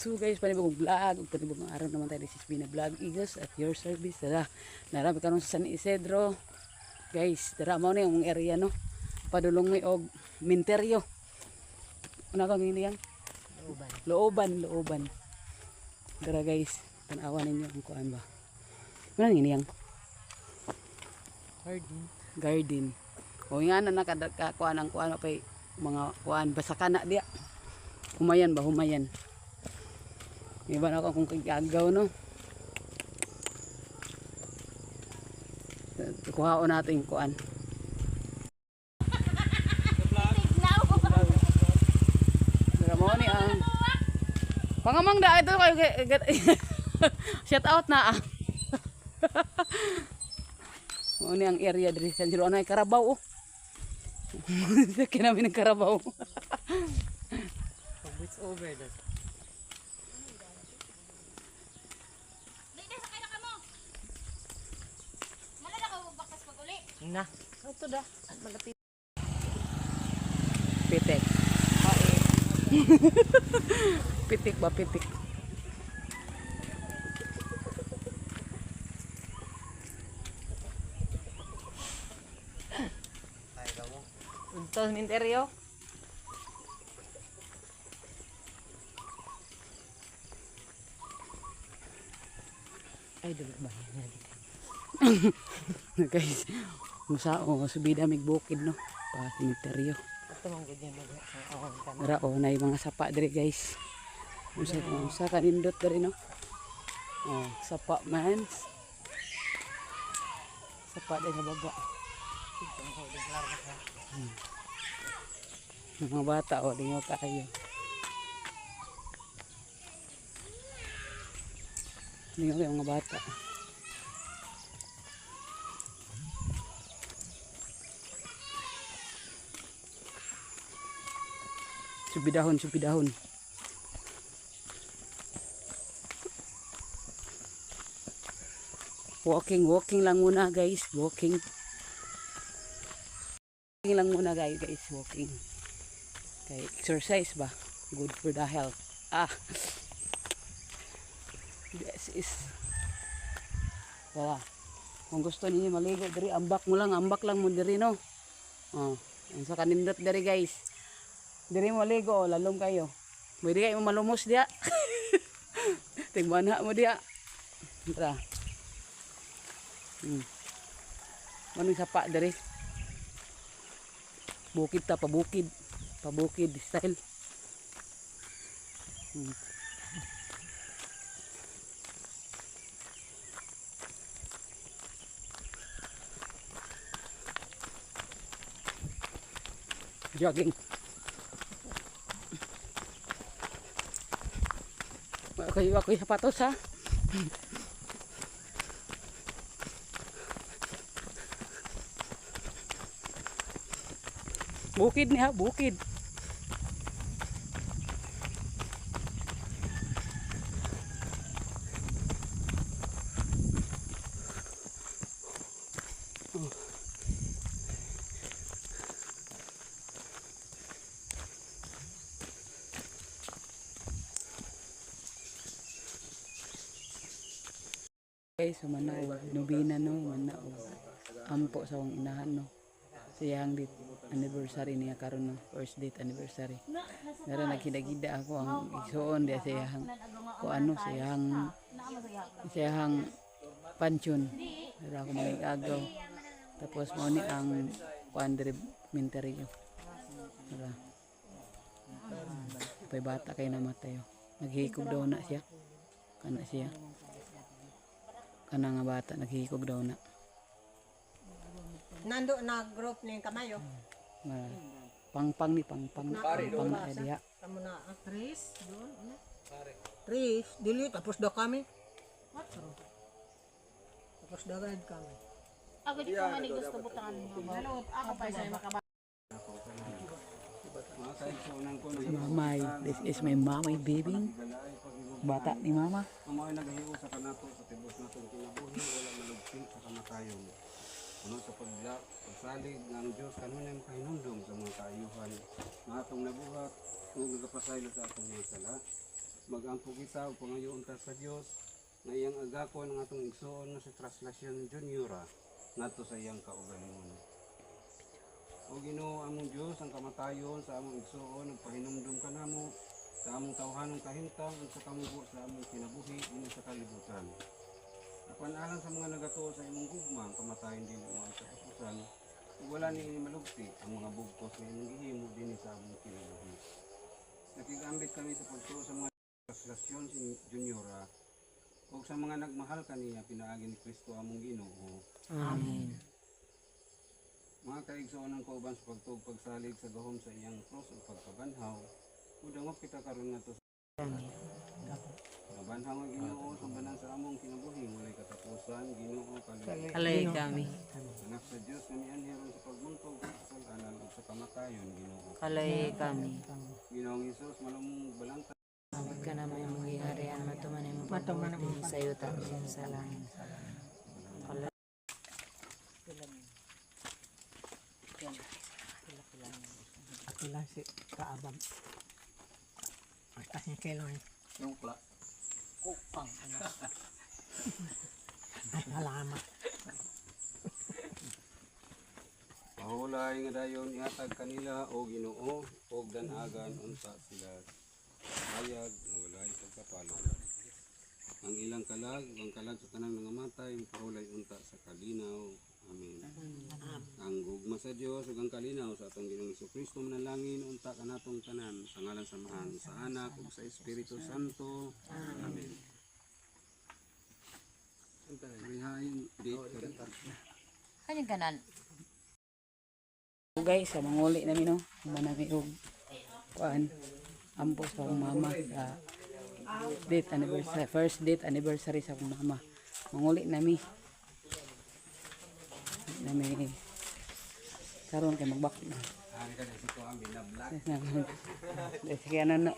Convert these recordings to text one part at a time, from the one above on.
So guys, panibagong vlog, ug panibagong araw naman tayo. This is Bina Vlog Eagles at your service. Tara, narami karon sa San Isidro. Guys, tara, mao ni ang area, no. Padulong mi og minteryo. Ano kang hindi yan? Looban. Looban, looban. Tara guys, tanawan ninyo ang kuan ba. Ano nang yang? Garden. Garden. O nga na nakakakuan ang kuan pa mga kuan basta kana diya. Humayan ba, humayan. Iba na ako kung kagagaw, no. Kuhaon natin yung kuan. Dara mo ni ang Pangamang da ito kayo, shout out na ah. Mo ni ang area diri sa Jiro anay karabaw oh. Kinamin ng karabaw. It's over that. Dili, sakay na kamo. Malala ka bakas pag uli. Na. Ito da. Malapit. Pitik. Pitik ba, pitik. Ito, minteryo. Ay, dulog ba yan? Guys, musa oh, subida mig bukid, no. Pa cemetery. Ito mong ganyan mag-aon ka na. Dara oh, nay mga sapa diri, guys. Usa usa kanindot diri, no. Oh, sapa man. Sapa diri sa baba. Mga bata oh, lingaw kaayo. Lingaw kayo mga bata. Subidahon, subidahon. Walking, walking lang muna guys, walking. Walking lang muna guys, guys, walking. Kay exercise ba? Good for the health. Ah. This is wala. Kung gusto niyo maligo diri, ambak lang mo diri, no. Oh, ang sa kanindot diri guys. Diri mo maligo, oh, lalom kayo. Pwede kayo malumos diya. Tingbanha mo diya. Tara. Manong sapa diri. Bukid ta, pabukid. Pabukid style. Jogging. Okay, ako yung sapatos ha. Bukid niya, bukid. Oh. Okay, so manaog, nobina no, manaog. Ampo sa akong inahan no. Siyang date anniversary niya karon no, first date anniversary. Meron naghidagida ako ang igsuon diya siyang ko ano siyang siyang pansyon. Meron ako mga igagaw. Tapos mao ni ang kuan diri minteryo. Tara. Pay bata kay namatay. Oh. Naghikog daw na siya. Kana siya. Kana nga bata naghikog daw na. Nando na group ni kamayo. Ma, pangpang ni pangpang pangpang na diha. Kamo na ah. Tres doon. Ano? Tres, dili tapos daw kami. Tapos daw gid kami. Ako di ko man gusto butangan mo. Ako pa sa makaba. Si mamay, this is my mamay baby. Bata ni mama. Ang mga naghiwo sa kanato sa tibos natong kinabuhi, wala malugpin sa kamatayon. Puno sa pagsalig ng Diyos kanunay makahinumdum sa mga kaayuhan na atong nabuhat ug nagapasaylo sa atong mga sala. Magampo kita ug pangayoon ta sa Dios nga iyang agakon ang atong igsoon nga si Traslacion Juniora ngadto sa iyang kaugalingon. O Ginoo among Dios, ang kamatayon sa among igsoon nagpahinumdum kanamo sa among tawhanong kahimtang ug sa kamubo sa among kinabuhi dinhi sa kalibutan. Apan alang sa mga nagatuo sa imong gugma, ang kamatayon dili mo ang katapusan ug wala niini malugti ang mga bugkos nga imong gihimo dinhi sa among kinabuhi. Nakigambit kami sa pagtuo sa mga traslasyon si Juniora ug sa mga nagmahal kaniya pinaagi ni Kristo among Ginoo. Amen. Mga kaigsoon ng kauban sa pagtuog pagsalig sa gahom sa iyang krus ug pagkabanhaw, udangop kita karon ngadto sa Mabanhaw ang Ginoo sa banan sa among kinabuhi walay katapusan. Ginoo, kalugdan. Kalay kami. Anak sa Dios nga mianhi aron sa pagbuntog sa kasal-anan ug sa kamatayon. Ginoo. Kalay kami. Ginoong Hesus, malumong balangta Abot ka na may mong giharian, matuman imong pagbuot sa yuta bisan sa langit. Kalay. Ako lang si kaabang. Ay, tas niya kailangan. Yung kla. Kupang. Ay, salamat. Pahulay nga dayon ihatag kanila o Ginoo og danagan unta sila hayag nga walay pagkapalo. Ang ilang kalag ug ang kalag sa tanang nangamatay mapahulay unta sa kalinaw. Amen. Ang gugma sa Dios ug ang kalinaw sa atong Ginoong Kristo manalangin unta kanatong tanan sa ngalan sa Amahan, sa Anak ug sa Espiritu Santo. Amen. Rihain date ka Kanyang kanan. So guys, sa manguli namin no. Manami og kuan ampo sa akong mama sa date anniversary, first date anniversary sa akong mama. Manguli nami. Nami karon kay magbak na. Ari ka na si Kuan binablag. Sige ano no.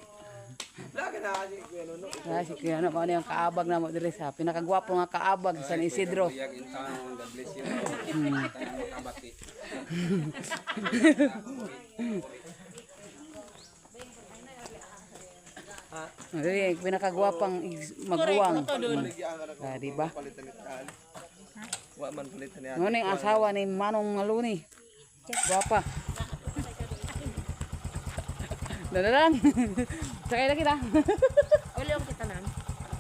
Ah, si Kuya ano, paano yung kaabag na mo diri sa pinakagwapo nga kaabag sa San Isidro. Buyag in town, God bless you. Tanang makabati. Ay, pinakagwapang maguwang. Ah, di ba? Wa man palitan niya. Ano yung asawa ni Manong Maluni? Gwapa. Dala lang. Sakay na kita. Uliong kita na.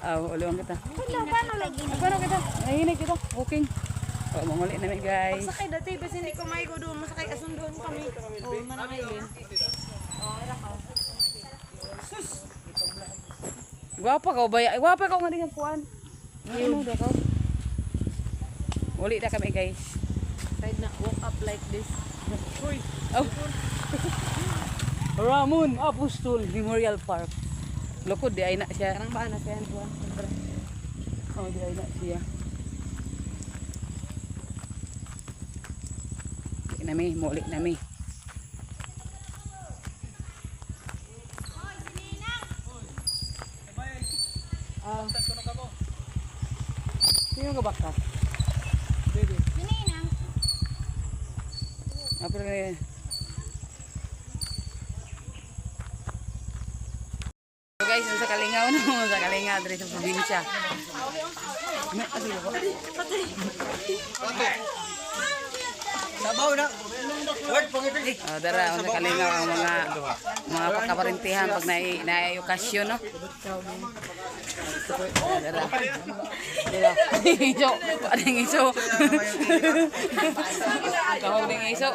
Ah, uliwan kita. Paano lagi? Ay, paano kita? Nahinig kita. Booking. Oh, manguli namin guys. Sakay dati, basta hindi ko maigo doon. Masakay asun doon kami. Oo, manangay din. Gwapa ka ba? Ay, gwapa ka nga din ang kuan. Ano daw ka? Uli na kami guys. Kahit na walk up like this. Oh. Ramon Apostol Memorial Park. Lukod di ay na siya. Karang ba na siya? Siyempre. Oh, di ay na siya. Uli nami, muli nami. Ah. Sino ka baka? Apa ni? So guys, sa Kalingaw no, sa Kalingaw diri sa probinsya. May asa ko. Sabaw na. Word pangitin. Oh, dara sa Kalingaw ang mga pagkaparintihan pag naay naay okasyon no. Dara. Dara. Iso, paning iso. Kahog ning iso.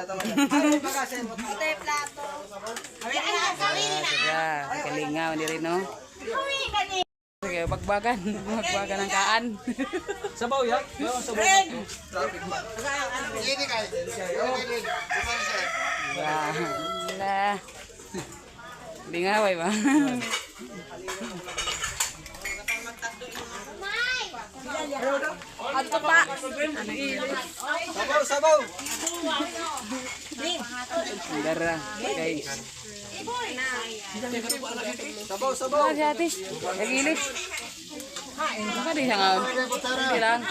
Dara, sa Kalingaw diri no. Sige, bagbagan, bagbagan ang kaan. Sabaw ya. Sabaw. Wala. Lingaway ba? Ato pa! Sabaw, sabaw. Dara, guys. Sabaw, sabaw. Ano siya ate? Nagilis. Baka di siya nga. Hindi lang.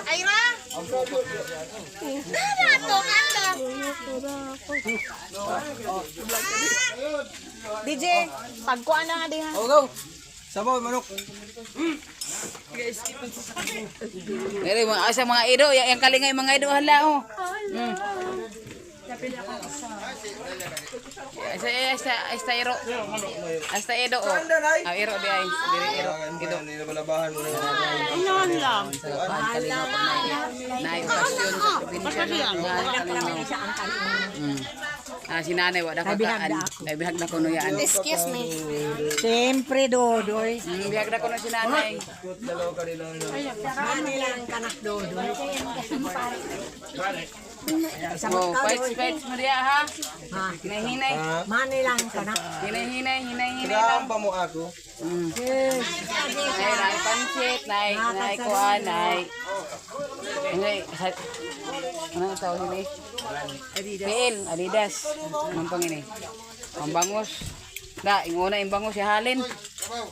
Ayra! Nana to kanda. DJ, pagkuan na nga diha. Oh, go. Sabaw manok. Dere mga asa mga ido, yang kalingay mga ido hala oh. Asa asa asa iro. Asa ido oh. Ah, iro di ay. Dire iro. Ido. Nilabalabahan mo na. Sa paan kalingaw pag naay okasyon sa probinsya nga kalingaw. Ah, si nanay wala ka kaan. Ay bihag na kuno yaan. Excuse me. Siyempre, Dodoy. Bihag na kuno si nanay. Manila ang kanak, Dodoy. Oh, fights fights mo diya ha. Hinay hinay. Manila ang kanak. Hinay hinay hinay hinay lang. pa mo ako. Nay, nay pansit, nay, nay kuan, nay. Nay, sa, ano ang tawag ini? Adidas. Adidas. Anong pang ini? Ang bangus. Da, yung una yung bangus, ihalin.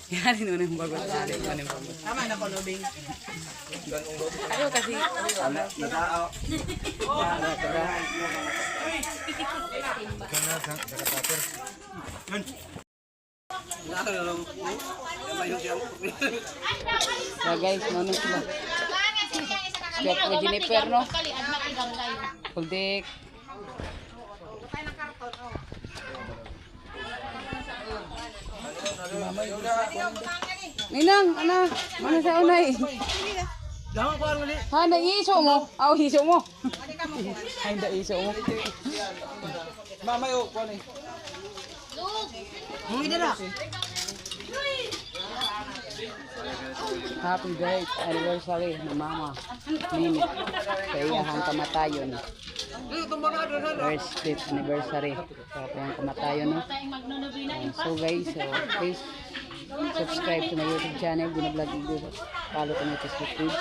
Ihalin una yung bangus, ihalin una yung bangus. Tama na ko, Lobing. Ayaw kasi. So guys, mano sila. Check mo Jennifer, no? Kuldik. Ninang, ana, mana sa unay? Ha, naiiso mo? Aw, hiso mo. Ay, naiiso mo. Mamay oh, kuan eh. Happy birthday anniversary ni Mama Nini sa iyahang kamatayon. First date anniversary sa iyahang kamatayon. No? So guys, so please subscribe to my YouTube channel, Dina Vlog Igos. Follow to my Facebook page,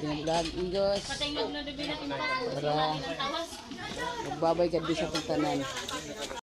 Dina Vlog Igos. Para magbabay ka sa tanan.